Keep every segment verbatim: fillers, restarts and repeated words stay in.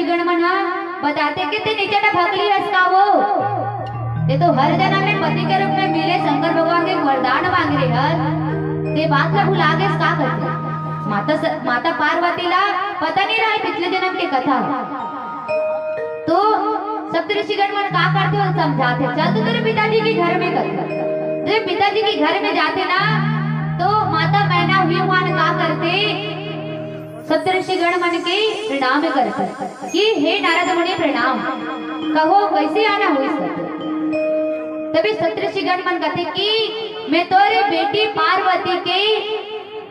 गण मन ह बताथे कि ते नीचे टा भगली हस का वो? ते तो हर जन्म में पति के रूप में मिले शंकर भगवान के वरदान मांग रहे हस, ते बात ला भुला गेस का करथे? माता स-, माता पार्वती ला पता नहीं रहा पिछले जन्म के कथा। तो सप्तऋषिगण मन का करथे, वो समझाथे, "चल तो तेरे पिताजी के घर में," करथे। जब पिताजी के घर में जाथे ना, तो माता मैना हुई मान का करथे, सप्तऋषिगण मन के प्रणाम करथे कि "हे नारद मुनि प्रणाम, कहो कैसे आना हुई?" तभी सप्तऋषिगण मन कहथे कि "मैं तोरे बेटी पार्वती के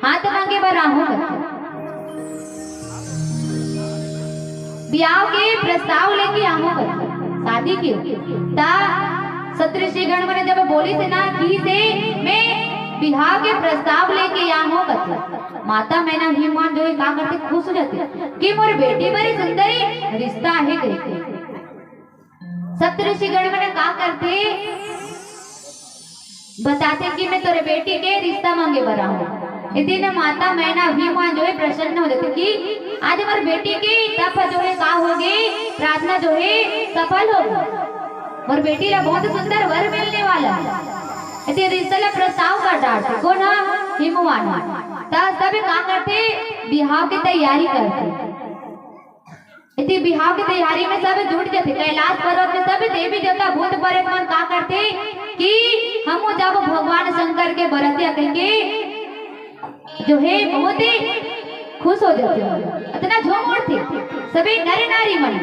हाथ मांगे बर आहूं," बिहाव के प्रस्ताव लेके आहूं, शादी के। ता सप्तऋषिगण मन जब बोलिस ना कि से "मैं बिहाव के प्रस्ताव लेके आहूं," कथे, माता मैना हुई मान जो है का करथे, खुश हो जाथे कि "मोर बेटी बड़ी सुंदरी रिश्ता है," कहिके। सप्तऋषिगण मन का करथे, बताथे कि "मैं तोरे बेटी के रिश्ता मांगे बर आहूं।" ए दिन माता मैना हुई मान जो है प्रसन्न हो जाथे कि "आज मोर बेटी के तप जो है का होगे, प्रार्थना जो है सफल होगे, मोर बेटी ला बहुत सुंदर वर मिलने वाला है।" ए दिन रिश्ता ला प्रस्ताव कर डारथे, कोन ह? हिमवान। त सब का करथे, बिहाव के तैयारी करथे। इति बिहाव के तैयारी में सब जुट जाथे। कैलाश पर्वत में सब देवी देवता भूत प्रेत मन का करथे कि "हमू जाबो भगवान शंकर के बरतिया," कहिके जो है बहुत ही खुश हो जाथे, अतना झूम उठथे सभी नर नारी मन।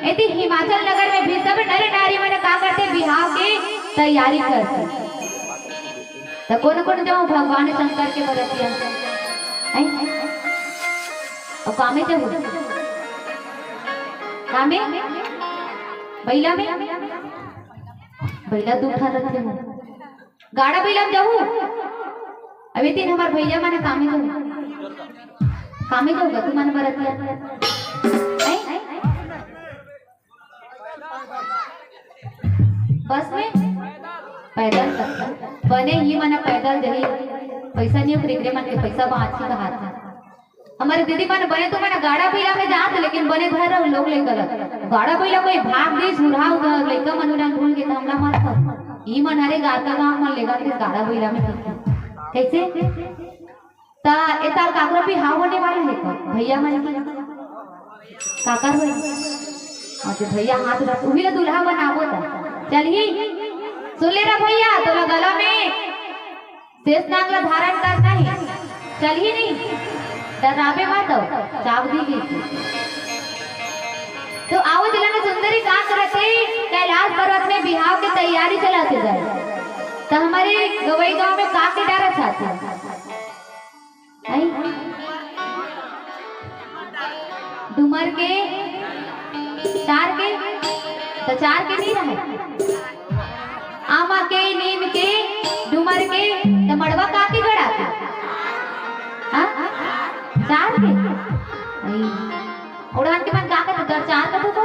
इति हिमाचल नगर में भी सब नर नारी मन का करथे, बिहाव के तैयारी करथे। त कोन कोन जाहू भगवान शंकर के बरतिया? हैं? अउ कामे जाहू? कामे? बइला में? बइला दू ठन रथे हो। गाड़ा बइला में जाहू? अबे तीन हमार भइया मन कामे जाहू। कामे जाहू गा, तू मन बरतिया। हैं? बस में? पैदल करता। बने ही मना पैदल जही। पैसा नहीं, ओकरे मन के पैसा बाँची कहात हे। हमर दीदी मन बने तो मन गाड़ा बइला में जात, लेकिन बने धर रहो लोग लेकर। गाड़ा बइला कोई भाग दे, सुरहा उधर लइका मन उड़ान भूल के त हमला मत कर। ई मन हरे गाता गाँव मन लेगा के गाड़ा बइला में। कैसे? त ए साल काकरो बिहाव होने वाला हे का? भइया मन के? काकर होही? अच्छा, भइया हाथ रख, उही ला दूल्हा बनाबो त। चलही? सुन ले रे भइया, तोला गला में शेष नाग ला धारण करना हे। चलही नहीं? डराबे मत, चाप दी दी। तो आओ, जिला में सुंदरी का करत हे, कैलाश पर्वत में बिहाव के तैयारी चलत हे। त हमर गवई गाँव में का के डारत हे? आई? डूमर के, चार के, त चार के नहीं रहे। आमा के, नीम के, डूमर के, त मड़वा का के गड़ा के? हाँ? चार के? आई। ओड़हन के मन का कहते, दर चार कहते तो?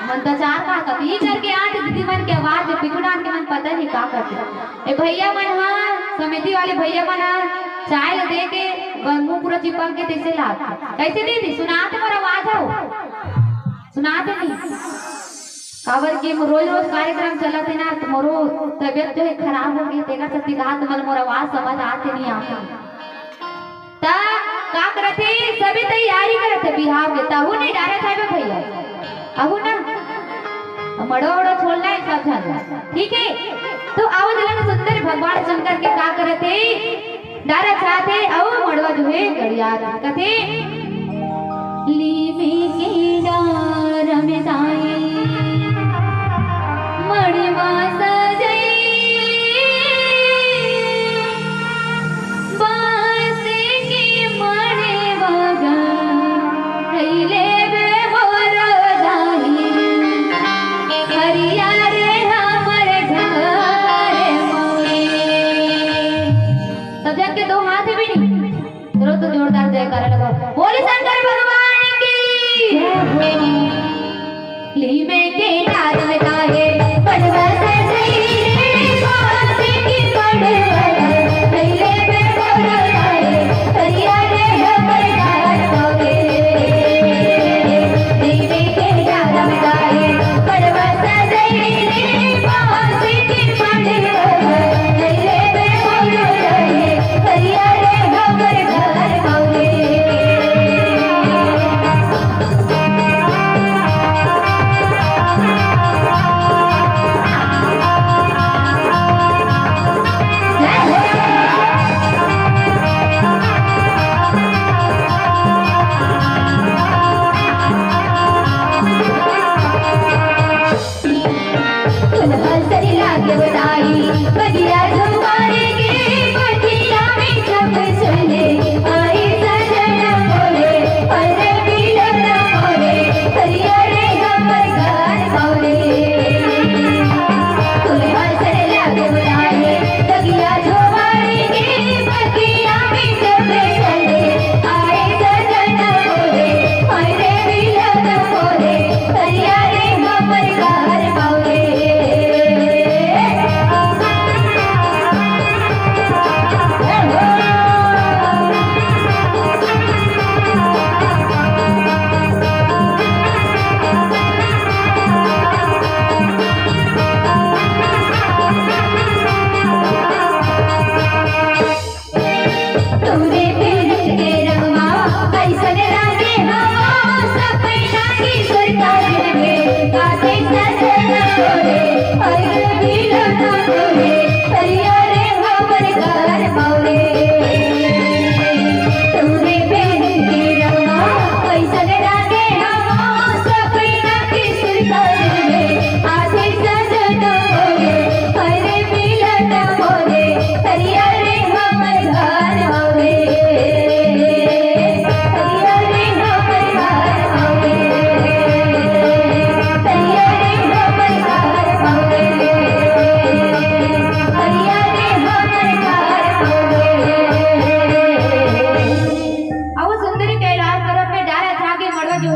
मन दर चार का कहते, ई करके आज दीदी मन के आवाज है, पिछुड़ान के मन पता नहीं का कहते। ए भइया मन हा, समिति वाले भइया मन हा, चाय ल दे के, ब-, मुंह पूरा चिपक के तैसे लाग। कैसे दीदी, सुनाते मोर आवाज हो? सुनाते नहीं? काबर कि मो-, रोज रोज कार्यक्रम चलत हे ना, त मोरो तबियत जो है खराब हो गई, तेकर सेती कहा तुमन मोर आवाज समझ आते नहीं आते। त का करत हे, सभी तैयारी करत हे बिहाव के, तहू नहीं डारत हे बे भइया, अहू ना, मड़ो उड़ो छोड़ना है सब झन, ठीक है? तो आओ जलन सुंदर भगवान शंकर के का करत हे, डारा चाहत हे, अउ मड़वा जो हे गड़ियात कथे, लीमे के डार में ताई मड़वा सजई, बांस के मड़वा गढ़ई लेबे मोर दाई, हरिया रे हमर घर में। सब जन के दो हाथ भी नहीं। चलो तो जोरदार जयकारा लगाओ। बोले शंकर भगवान की। लीमे के डार में ताए बनवा सजई रे, बांस की बनवा सजई रे, बोलो ताए, हरिया रे हमर घर में। लीमे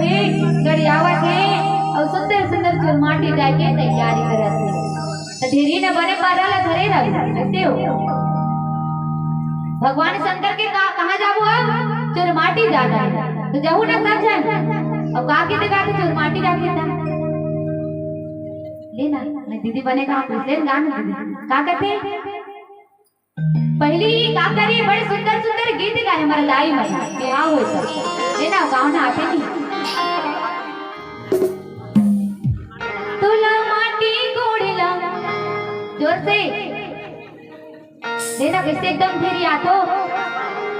हे, गड़ियावत हे, अउ सुंदर सुंदर चुरमाटी जाए के तैयारी करत हे। त ढेरी न बने पारा ला धरे रह, कैसे हो? भगवान शंकर के का, कहाँ जाबो अब? चुरमाटी जाना हे। त जाहू न सब झन। अब का के गाथे चुरमाटी जाथे त? ले ना, मैं दीदी बने का पूछ ले, गा ना दीदी। का कथे? पहिली का करे, बड़े सुंदर सुंदर गीत गाए हमर दाई मन, बिहाव होय त। ए ना, गाँव ना आथे नहीं। तोला माटी कोड़े ला, जोर से। ए ना, कैसे एकदम फिर या तो।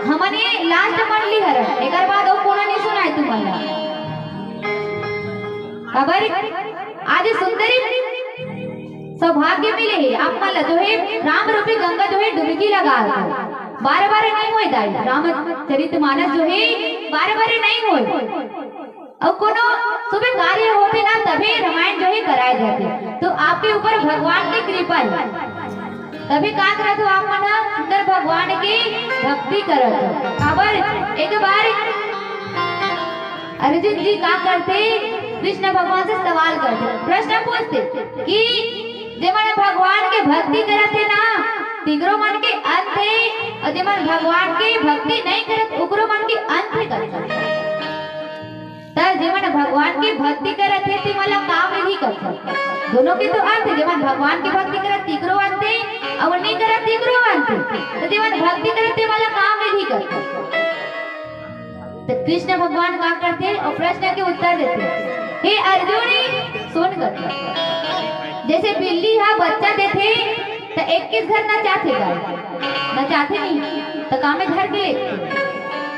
हमने लास्ट मंडली हर, एकर बाद अउ कोनो नहीं सुनाए तुमन ला। काबर आज सुंदरी सौभाग्य मिले हे, आप मन ला जो हे राम रूपी गंगा जो हे डुबकी लगा दो। बार बार नहीं होय दाई, रामचरित मानस जो हे बार बार नहीं होय। अउ कोनो शुभ कार्य होथे ना, तभे रामायण जो हे कराए जाथे। तो आपके ऊपर भगवान की कृपा हे, तभे का करत हो आप मन ह सुंदर भगवान की भक्ति करत हो। काबर एक बार अर्जुन जी का करथे, कृष्ण भगवान से सवाल करथे, प्रश्न पूछथे कि जेमन भगवान के भक्ति करत हे ना, तिकरो मन के अंत हे, अउ जेमन भगवान के भक्ति नहीं करत, उकरो मन के अंत हे करथे। त जेमन भगवान के भक्ति करत हे, तेमन ला का मिलही करथे? दोनों के तो अंत हे, जेमन भगवान के भक्ति करत, तिकरो अंत हे, अउ नहीं करत, तिकरो अंत हे। त जेमन भक्ति करत, तेमन ला का मिलही करथे? त कृष्ण भगवान का करथे अउ प्रश्न के उत्तर देथे, "हे अर्जुन, सुन कर, जैसे बिल्ली हा बच्चा देथे, त इक्कीस घर नचाथे गाय, नचाथे नहीं, त का में धर के लेथे?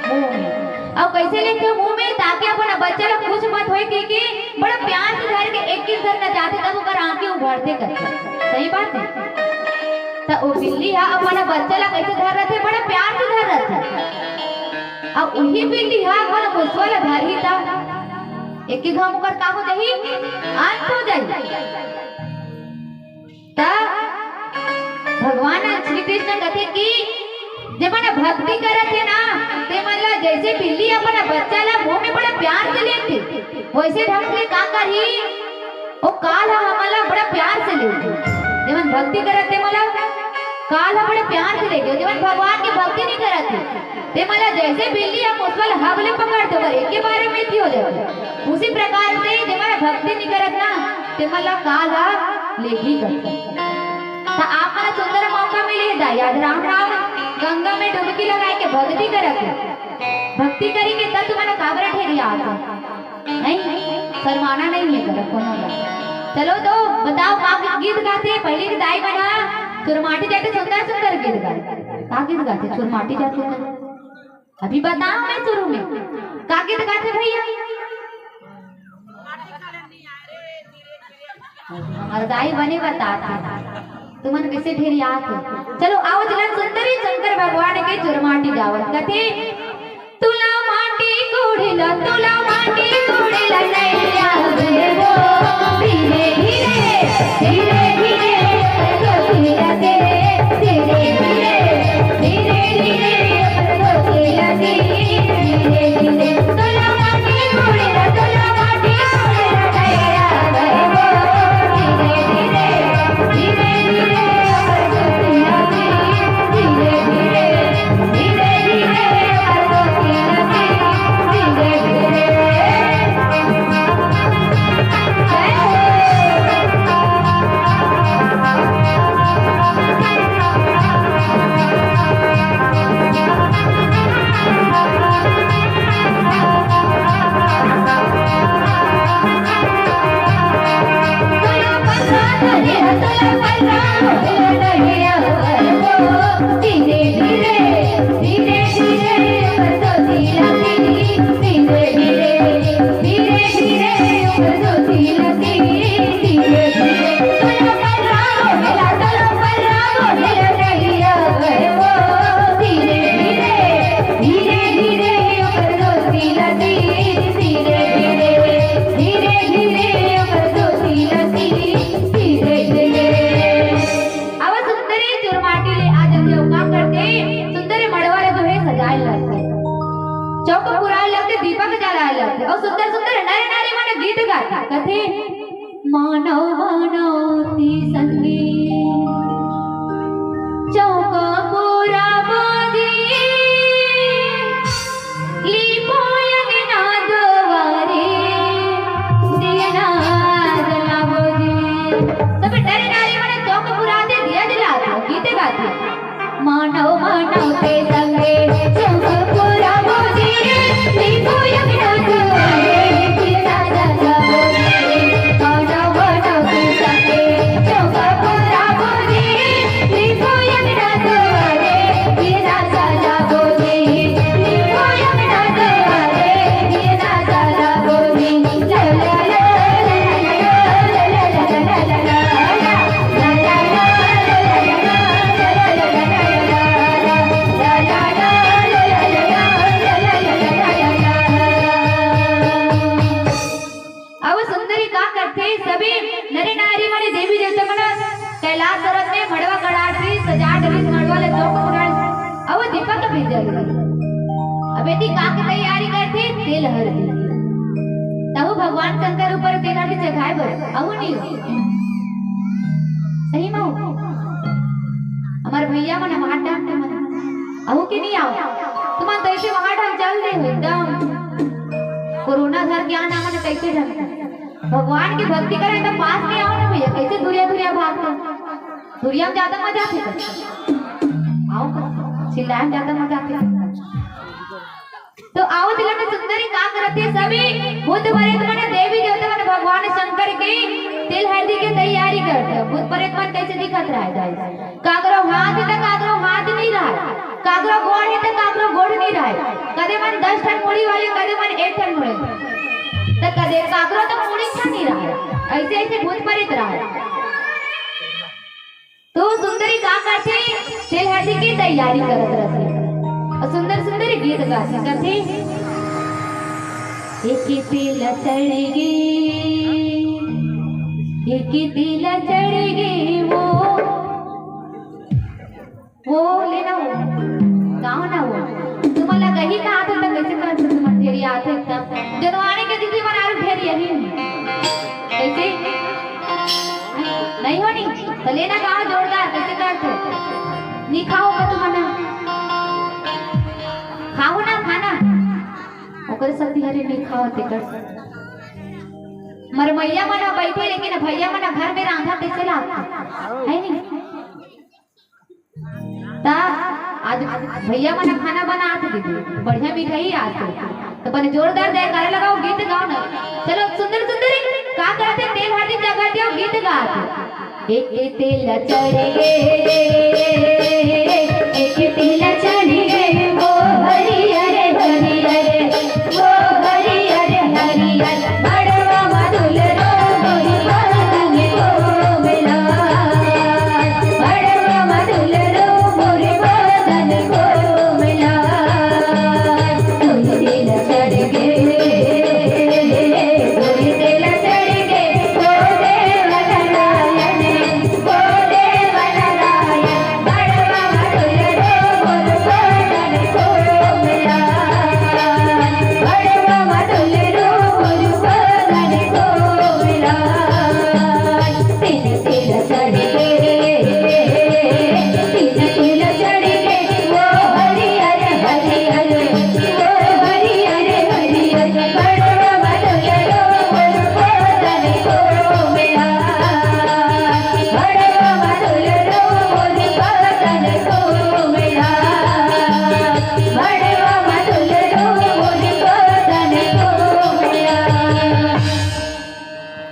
मुंह में। अउ कैसे लेथे मुंह में? ताकि अपन बच्चा ला कुछ मत होय, के, के बड़ा प्यार से धर के इक्कीस घर नचाथे, तब ओकर आंखें उघरथे करथे।" सही बात हे। त ओ बिल्ली हा अपन बच्चा ला कैसे धर रथे? बड़ा प्यार से धर रथे। अउ उही बिल्ली हा अपन मुसवा ला धरही त एक ही घाम ओकर का हो जाही? अंत हो जाही। त भगवान श्री कृष्ण कथे कि जेमन भक्ति करत हे ना, तेमन ला जैसे बिल्ली अपन बच्चा ला मुंह में बड़ा प्यार से लेथे, वैसे ढंग से का करही? ओ काल ह हमन ला बड़ा प्यार से लेथे। जेमन भक्ति करत हे, तेमन ला काल ह बड़ा प्यार से लेथे। जेमन भगवान के भक्ति नहीं करत हे, तेमन ला जैसे बिल्ली ह मुसवा ला हब ले पकड़थे, ओकर एके बारे में एती हो जाथे। उसी प्रकार से जेमन भक्ति नहीं करत ना, तेमन ला काल ह लेगी करथे। त आप मन ला सुंदर मौका मिले हे दाई, आज राम राम गंगा में डुबकी लगाए के भक्ति करत हे। भक्ति करी के त तुमन काबर ढेरियात हो? नहीं, शर्माना नहीं है करा कोनो ला। चलो तो बताओ, का गीत गाथे? पहले के दाई मन ह चुरमाटी जाथे, सुंदर सुंदर गीत गाए। का गीत गाथे चुरमाटी जाथे त? अभी बताओ मैं शुरू में। का गीत गाथे भैया? हमर दाई बने बताथे। तुमन कैसे ढेरियात हो? चलो आओ, चलन सुंदरी शंकर भगवान के चुरमाटी गावत कथे, "तुला माटी कोड़े ला, तुला माटी कोड़े ला नैया रे वो, धीरे धीरे, धीरे धीरे, तो धीरे धीरे, धीरे धीरे, धीरे धीरे, तो धीरे धीरे, धीरे धीरे, तुला माटी कोड़े ला, तुला माटी कोड़े ला नैया रे वो, धीरे धीरे, धीरे धीरे, तो धीरे धीरे, धीरे धीरे, धीरे धीरे, कथे, मानव मनौती संगे चौका पूरा बोदी, लीपो अंगना दुआरे, दिया ना जलाबो जी। सब नर नारी मन चौक पुरा दे, दिया जला दे, गीत गाथे। मानव मनौती संगे चौक पूरा बोदी, लीपो अंगना दुआरे, दिया ना जलाबो जी। मानव मनौती संगे चौक पूरा बोदी, लीपो अंगना दुआरे, दिया ना जलाबो जी। अब सुंदरी का करथे, सभी नरे नारी मने देवी देवता मन कैलाश पर्वत में मड़वा गड़ाथे, सजा डरिस मड़वा ले चौक पुराण, अब दीपक भी जल गए। अब यदि का के तैयारी करथे, तेल हरदी। तहु भगवान शंकर ऊपर तेल हरदी चढ़ाए बर, अहू नहीं हो। सही में हो। हमारे भैया मन, हमार डांग के मन, अहू के नहीं आओ। तुमन तो ऐसे वहां डांग चल रहे हो एकदम। कोरोना धर के आना मन कैसे ढंग। भगवान की भक्ति करे तो पास में आओ ना भैया, कैसे दुरिया दुरिया भागते हो? दुरिया में ज्यादा मजा आथे। आओ, चिल्लाए में ज्यादा मजा आथे। तो आओ, तिलक सुंदरी का करत हे, सभी भूत प्रेत मन, देवी देवता मन, भगवान शंकर के तेल हरदी के तैयारी करत हे। भूत प्रेत मन कैसे दिखत रहा है, काकरो हाथ हे त काकरो हाथ नहीं रहा, काकरो गोड़ हे त काकरो गोड़ नहीं रहा। कदे मन दस ठन मुड़ी वाले, कदे मन एक ठन मुड़ी, त कदे काकरो तो मुड़ी ठन नहीं रहा। ऐसे ऐसे भूत प्रेत रहा। तो सुंदरी का करथे, तेल हरदी के तैयारी करत रहथे और सुंदर सुंदर गीत गाथे। कथे, एक तेल चढ़ गे, एक तेल चढ़ गे, वो, वो लेना वो, गाओ ना वो। तुम्हारा कहीं का आते तक कैसे कर तुम ढेरी आते तक जनवाने के दीदी मन आलू ढेरी यही कैसे? नहीं होनी? तो लेना गाओ जोरदार, कैसे करते? नहीं खाओ का तुम ना। खाओ ना खाना। ओकर सब हरे नहीं खाओ ते कर। मर मैया मना बैठे, लेकिन भैया मना घर में रांधा कैसे लाते? है नहीं? ता आज भैया मन खाना बनात दीदी, बढ़िया मिठाई आत हे। तो बने जोरदार जयकारा लगाओ, गीत गाओ ना। चलो सुंदर सुंदरी का करत हे, तेल हरदी जगह दियो, गीत गात हे। एक तेल चढ़ गे, एक तेल चढ़ गे, वो हरियर हरियर, वो हरियर हरियर, बड़वा मधुल रो मोरी बदन को मिला।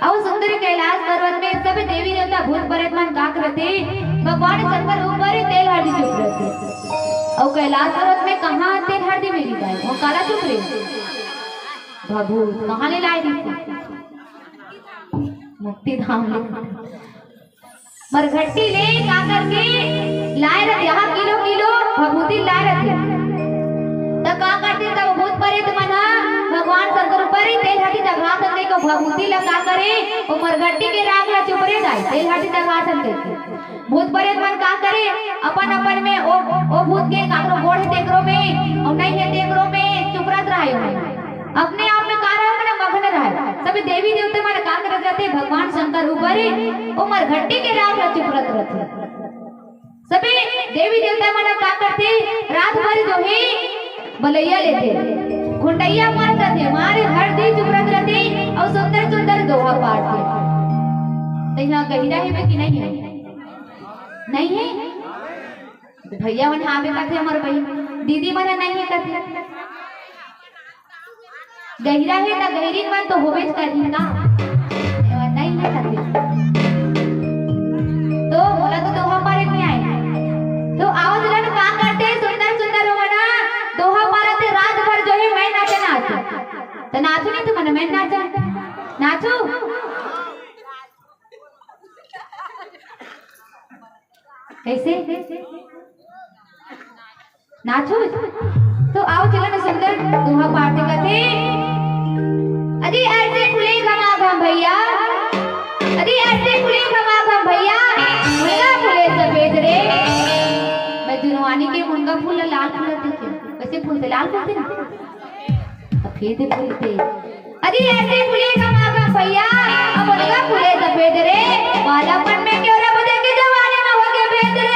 अउ सुंदर कैलाश पर्वत में सब देवी देवता भूत प्रेत मन का करथे, भगवान शंकर ऊपर ही तेल हरदी चुप रहथे। अउ कैलाश पर्वत में कहाँ तेल हरदी मिली भाई? वो काला चुप रहे। भभूत कहाँ ले लाए थे? मुक्ति धाम ले। मरघट्टी ले का करके लाए रहथे, यहाँ किलो किलो भभूति लाए रहथे। त का करथे, तब भूत प्रेत मन ह भगवान शंकर ऊपर ही तेल हरदी चघाथन कहिके भभूति ला का करे, वो मरघट्टी के राख ला चुप रे दाई, तेल हरदी चघाथन कहिके। भूत प्रेत मन का करे, अपन अपन में ओ, ओ भूत के काकरो गोड़ हे तेकरो में, अउ नहीं हे तेकरो में चुप रहत रहे हो। अपने आप में का रहे, मन मगन रहे। सभी देवी देवता मन भगवान शंकर ऊपर ओमर घट्टी के राग ला चुपरत रथे। सबे देवी देवता मन का करथे, रात भर जो हे बलैया लेथे, घुंडैया मारत रथे, मारे हर दिन चुपरत रथे अउ सुंदर सुंदर दोहा पारथे। त इहाँ गहिरा हे कि नहीं हे? नहीं हे। भैया मन हावे कथे, हमर बहिन दीदी मन नहीं हे कथे। गहिरा हे त गहिरीन मन तो होबेच करही का, नहीं हे कथे। तो मोला तो दोहा पारे नहीं आए। तो आओ दुल्हन का करथे, सुंदर सुंदर हो मना दोहा पारथे, रात भर जो हे मैं नाचे नाचे। त नाचो नहीं तुमन, मैं नाचा, नाचो। कैसे? नाचो। तो आओ चलो ना सुंदर दोहा पारथे कथे। अजी ऐसे फूले घमाघम भैया, अजी ऐसे फूले घमाघम भैया, मुनगा फूले सफेद रे। मैं जुनवानी के मुनगा फूल ला लाल फूल देखे, वैसे फूल से लाल फूल थे ना। सफेद फूल थे। अरे ऐसे फूले घमाघम भैया, अब उनका फूले सफेद रे। बालापन में क्यों रब देखे, जवानी में हो गए भेद रे।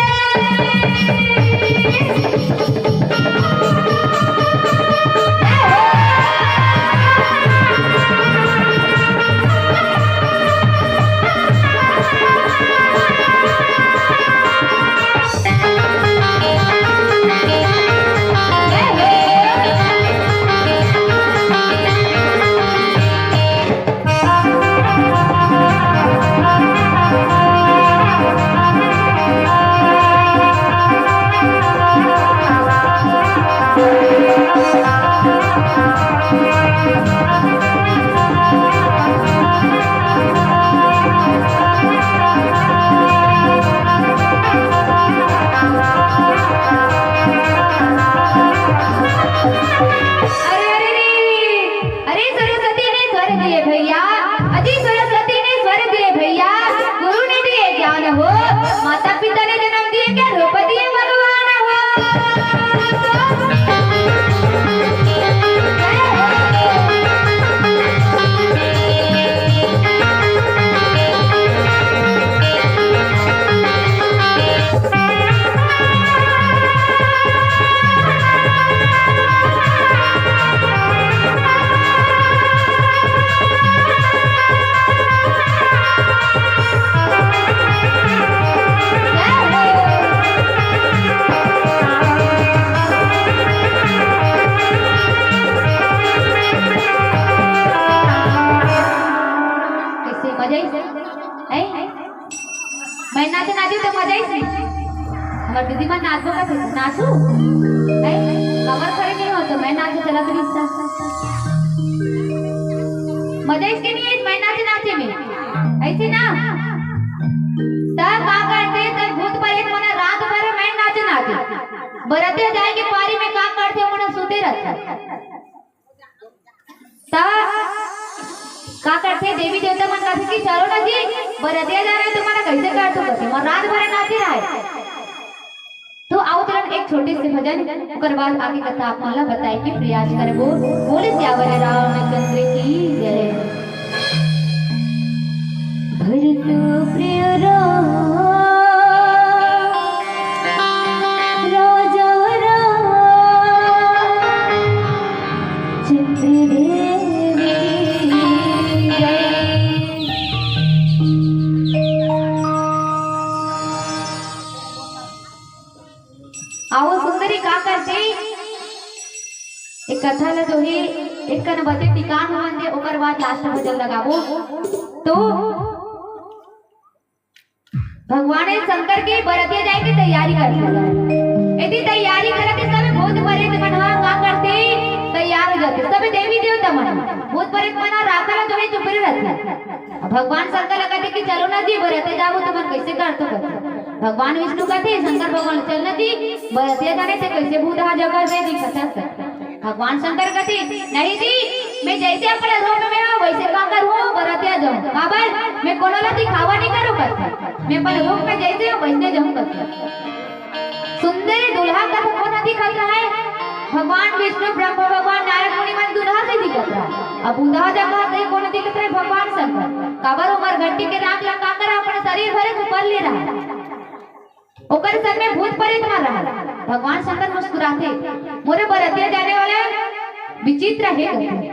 अरे, अरे, अरे, अरे, सरस्वती ने स्वर दिए भैया, अजी सरस्वती ने स्वर दिए भैया, गुरु ने दिए ज्ञान हो, माता पिता ने जन्म दिए, क्या रूप दिए भगवान हो। कैसे मजा आई? हैं? मैं नाचे नाचे तो मजा आई। हमर दीदी मन नाचबो का थे, नाचू? हैं? कमर खड़े नहीं हो तो मैं नाचे चला तो रिश्ता। मजा इसके नहीं है, मैं नाचे नाचे में। ऐसे ना? तब का करथे, तब भूत प्रेत मन रात भर मैं नाचे नाचे। बरतिया जाए के पारी में का करथे, मन सुते रहथे। त का करथे, देवी देवता मन कथे कि चलो ना जी, बरतिया जा रहे, तुम्हारा कैसे कर दो कथे, मोर रात भर नाचे रहे। तो आओ तुरंत एक छोटे से भजन, ओकर बाद आगे कथा आप मन ला बताए के प्रयास करबो। बोले सियावर रामचंद्र की जय। भरतु प्रिय राम, राजा राम, चंद्र देव की जय। आओ सुंदरी का करथे? एक कथा ला जो हे, एक कन बचे टिकान होवन दे, ओकर बाद लास्ट में भजन लगाबो। तो भगवान शंकर के बरतिया जाए के तैयारी करथे। यदि तैयारी करथे, सब भूत प्रेत मन ह का करथे? तैयार हो जाथे। सब देवी देवता मन, भूत प्रेत मन ह रात ला जो हे चुप रहथे। अब भगवान शंकर ला कथे कि चलो ना जी, बरतिया जाबो, तुमन कैसे करथो कथे। भगवान विष्णु कथे, शंकर भगवान, चल ना जी, बरतिया जाने से कैसे भूत हा जगह दे दिखत है। भगवान शंकर कथे, नहीं जी, मैं जैसे अपन रूप में हूँ, वैसे का करूँ, बरतिया जाऊँ। काबर? मैं कोनो ला दिखावा नहीं करूँ कथे। मैं अपन रूप में जैसे हूँ, वैसने जाऊँ कथे। सुंदर दूल्हा कथे कोन दिखत रहे? भगवान विष्णु, ब्रह्मा, भगवान नारद मुनि मन दूल्हा से दिखत रहे। अब उधा जगह से कोन दिखत रहे? भगवान शंकर। काबर ओ मरघट्टी के राख ला का करा, अपन शरीर भरे के ऊपर ले रहा। ओकर संग में भूत प्रेत मन रहा। भगवान शंकर मुस्कुराथे, मोरे बरतिया जाने वाला विचित्र हे कथे।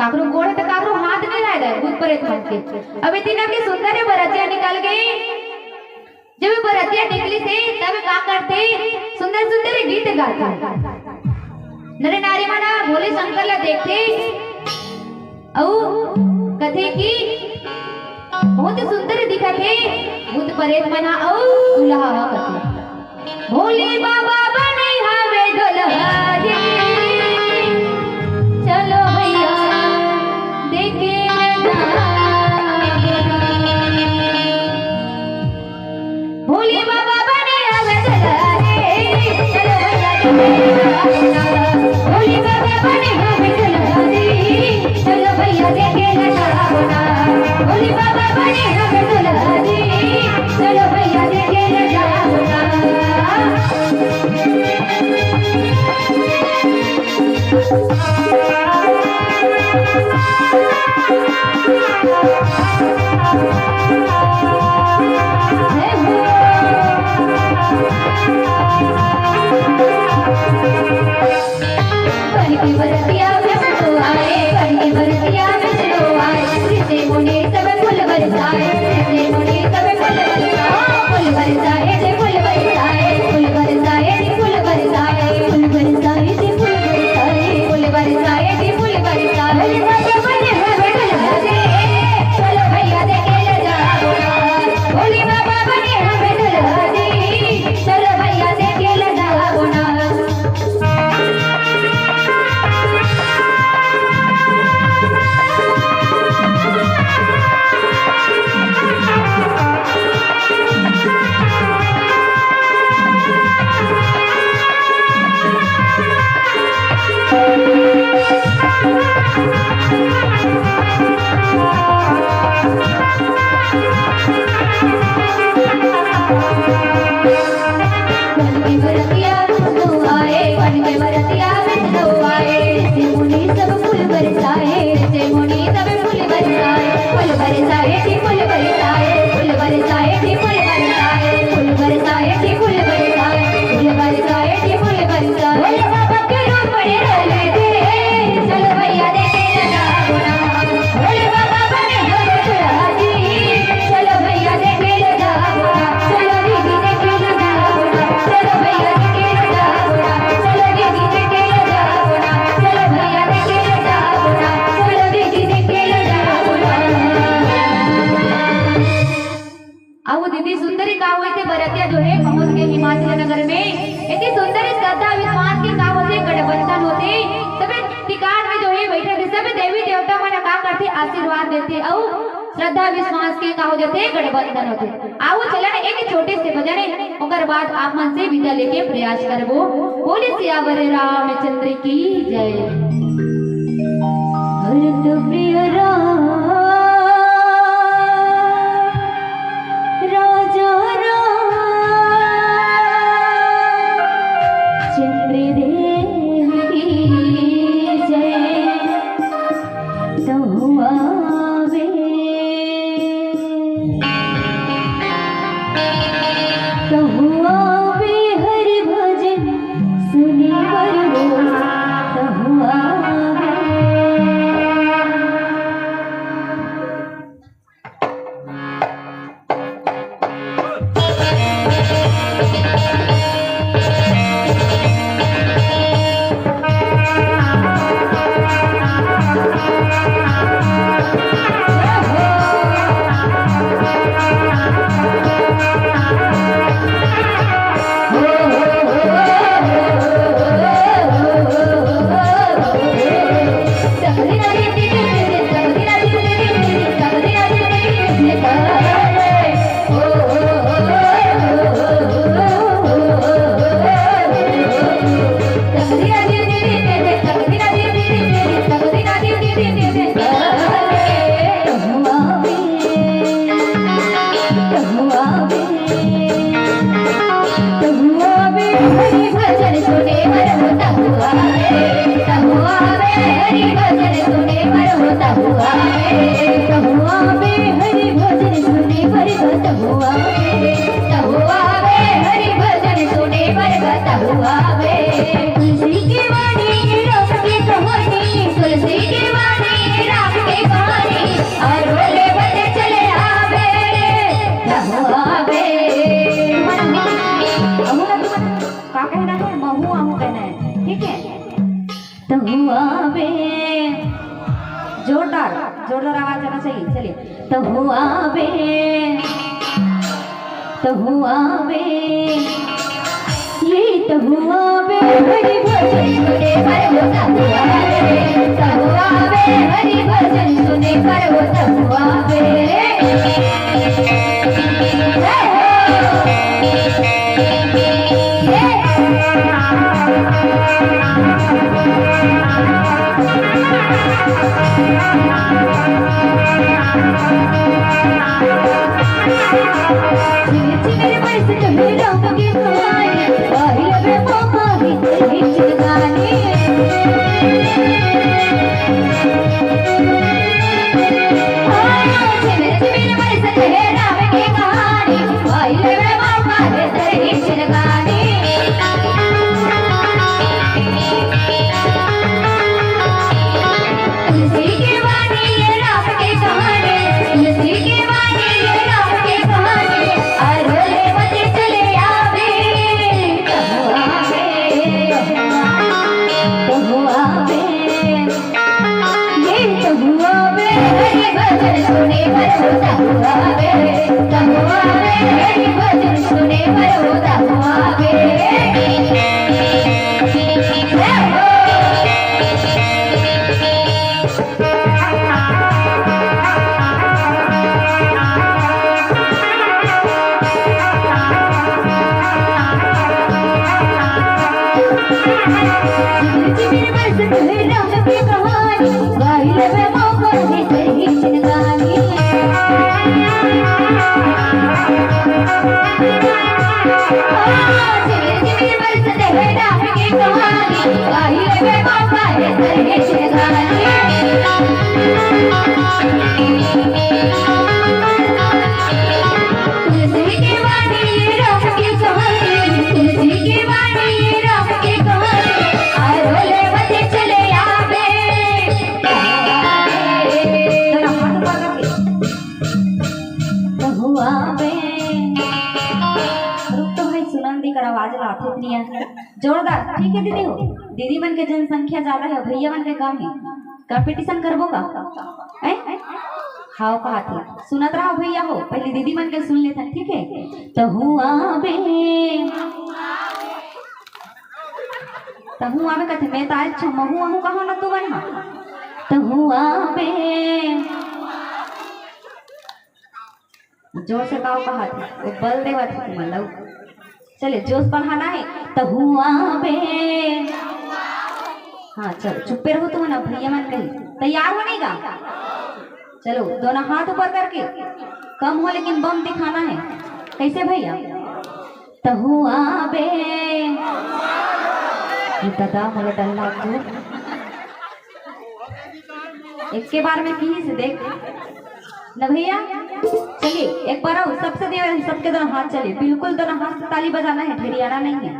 काकरो गोड़ त काकरो हाथ नहीं रहेगा भूत प्रेत मन के। अब इतना की सुंदर ये बरतिया निकल गई। जब ये बरतिया निकली से तब का करथे, सुंदर सुंदर गीत गाथे। नर नारी मन भोले शंकर ला देखथे अउ कथे कि बहुत सुंदर दिखत हे। भूत प्रेत मन ह अउ दुल्हा ह कथे, भोले बाबा बने हवे दुल्हा रे, चलो भैया देखे ना। भोले बाबा बने हवे दुल्हा रे, चलो भैया देखे ना। भोले बाबा बने हवे दुल्हा रे, चलो भैया देखे ना। भोले बाबा बने हवे दुल्हा रे, चलो भैया देखे ना। अउ दीदी सुंदरी का होथे, बरतिया जो हे पहुंच के हिमाचल नगर में। इतनी सुंदरी श्रद्धा विश्वास के का होथे, गठबंधन होथे। सबे टिकाट में जो हे बैठे थे, सबे देवी देवता मन का करथे, आशीर्वाद देथे। अउ श्रद्धा विश्वास के का हो जाथे, गठबंधन होथे। अउ चलन एक छोटे से भजन हे, ओकर बाद आप मन से विदा लेके प्रयास करबो। बोले सियावर रामचंद्र की जय। भरत प्रिय राम, राजा राम, चंद्र देव की जय। तहु आवे, तहु आवे हरि भजन सुने बर हो, तहु आवे। तुलसी के बानी राम के कहानी, तुलसी के बानी राम के कहानी, अउ रोले बजे चले आवे रे, तहु आवे। अहू ना तुमन का कहना है? महू आहू कहना है, ठीक है? तहु आवे। जोरदार, जोरदार आवाज आना चाहिए। चलिए। तहु आवे, तहु आवे, ये तहु आवे, हरि भजन सुने बर वो तहु आवे, तहु आवे, हरि भजन सुने बर वो तहु आवे। जय हो। तुलसी के बानी ये राम के कहानी, तुलसी के बानी ये राम के कहानी, अउ रोले बजे चले आवे, तहु आवे, तहु आवे। ये तहु आवे, हरि भजन सुने बर वो तहु आवे, तहु आवे, हरि भजन सुने बर वो तहु आवे। जय हो। तुलसी के बानी ये राम के कहानी, तुलसी के बानी ये राम के कहानी, अउ रोले बजे चले आवे। तहु आवे। रुक तो भाई, सुनन दे कर आवाज ला, ठीक नहीं है। जोरदार, ठीक है दीदी हो। दीदी मन के जनसंख्या ज्यादा है, भैया मन के कम है। कंपटीशन करबो का? हैं? हाव कहा थे। सुनत रहा भैया हो, पहले दीदी मन के सुन लेथन, ठीक है? तहु आवे। तहु आवे कथे, मैं तो आज छमहू आहू कहो ना तुमन हा। तहु आवे। जोर से गाओ कहा थे, वो बल देवत है तुमन ला। चले, जोश बढ़ाना है। तहु आवे। हाँ, चलो, चुप्पे रहो तुमन, भैया मन कही। तैयार हो नहीं गा? चलो, दोनों हाथ ऊपर करके। कम हो लेकिन बम दिखाना है। कैसे भैया? तहु आवे। ये दादा मोला डर लागथे। एक के बार में कही से देख न भैया। चलिए एक बार आओ, सबसे दे, सबके दोनों हाथ। चलिए बिल्कुल दोनों हाथ से ताली बजाना है, ढेरियाना नहीं है।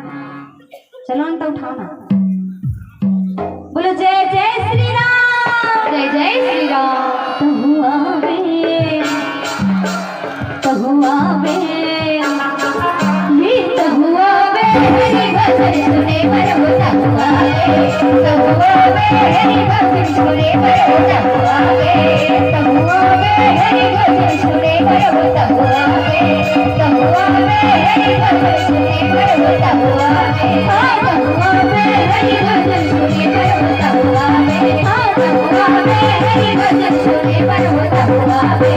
चलो अंत उठाओ ना। बोलो जय जय श्री राम। जय जय श्री राम। तहु आवे, तहु आवे, ये तहु आवे, हरि भजन सुने बर वो तहु आवे, तहु आवे, हरि भजन सुने बर वो तहु आवे, तहु आवे, हरि भजन सुने बर वो तहु आवे, तहु आवे, हरि भजन सुने बर वो तहु आवे। हाँ, तहु आवे, हरि भजन सुने बर वो तहु आवे। हाँ, तहु आवे, हरि भजन सुने बर वो तहु आवे।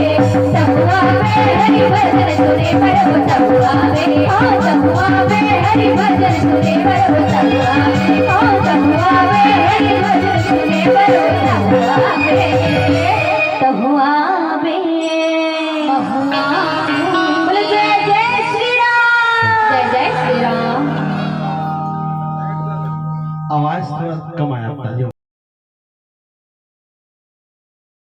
तहु आवे, हरि भजन सुने बर वो तहु आवे। हाँ, तहु आवे, हरि भजन सुने बर वो तहु आवे। हाँ, तहु आवे, हरि भजन सुने बर वो तहु आवे। तहु आवे। बोलो जय जय श्री राम। जय जय श्री राम। आवाज थोड़ा कम आया, तालियों।